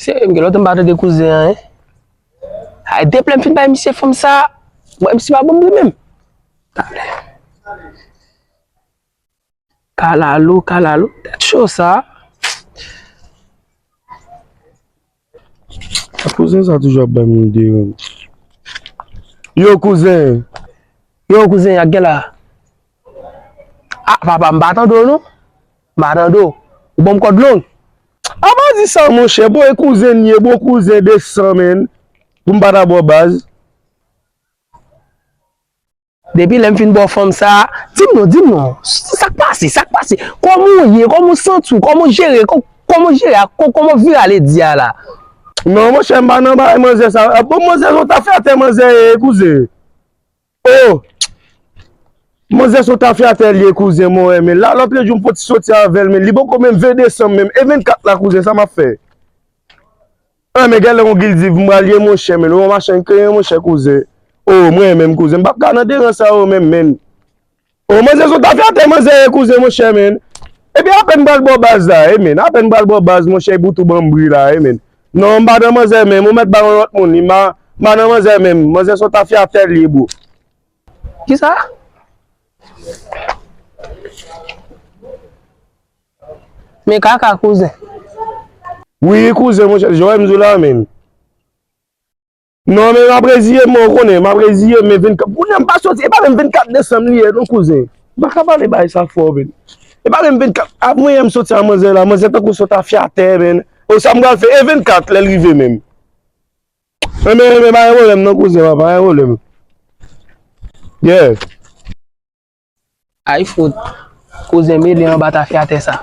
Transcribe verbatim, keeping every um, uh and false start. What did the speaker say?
Serye, m gen lontan m pa tande kouzen an, en. Ay, depi lè m fin bay misye fanm sa, bon, misye pa ban m li menm. Talè. Kalalou, kalalou, tèt cho sa. Kouzen sa toujou ap bay moun deranje. Yo, kouzen. Yo, kouzen, ak gen la. Ah, papa, m pa tande w, non. M pa tande w. Ou ban m kòd long. A pa di sa, monchè. Bon, e kouzen n ye, bon, kouzen desan, menn. Pou m pa ta ba w baz. Depi lè m fin ba w fanm sa, di m non, di m non. Sa k pase, sa k pase? Kòman w ye? Kòman w santi w? Kòman w jere? Kò-, kòman w jere a? Kò-, kòman w vire ale di a la? Non, monchè, m pa nan bagay manzè sa. Ah, bon, manzè se yon tafyatè manzè ye, kouzen. Oh! Manzè se yon tafyatè l ye, kouzen, mwen, men. La, lòt jou, m fon ti soti avè l, men. Li poko menm veye desanm, menm. E vennkat la, kouzen, sa m ap fè? Ah, men, gèlè yon gildiv, m pral ye, monchè, men. Yon machann kreye, monchè, kouzen. Oh, mwen menm, kouzen. M p ap ka nan deran sa yo, menm, men. Oh, manzè se yon tafyatè, manzè ye, kouzen, monchè, men. Epi, apèn m pral ba w baz la, e, men. Apèn m pral ba w baz, monchè, epi w tou ban m bri la, e, men. Non, m pa nan manzè menm, ou mèt ba yon lòt moun li, m pa, m pa nan manzè menm, manzè se yon tafyatè l ye, bro. Kisa? Men kaka, kouzen. Wi, kouzen, monchè, jan w wè m di w la, menn. Non, men m ap reziye m, ou konnen, m ap reziye m, men vennkat, kounye a m pa soti, e pa menm vennkat desanm li ye, non, kouzen. M pa ka pale bagay sa fò, menn. E pa menm vennkat, ap mwen yè m soti a manzè la, manzè tankou se yon tafyatè, menn. O sa m pral fè, e vennkat, lè l rive menm. Enben, enben, pa gen pwoblèm non, kouzen, pa gen pwoblèm. Yeah. Ay fout, kouzen mele anba tafyatè sa.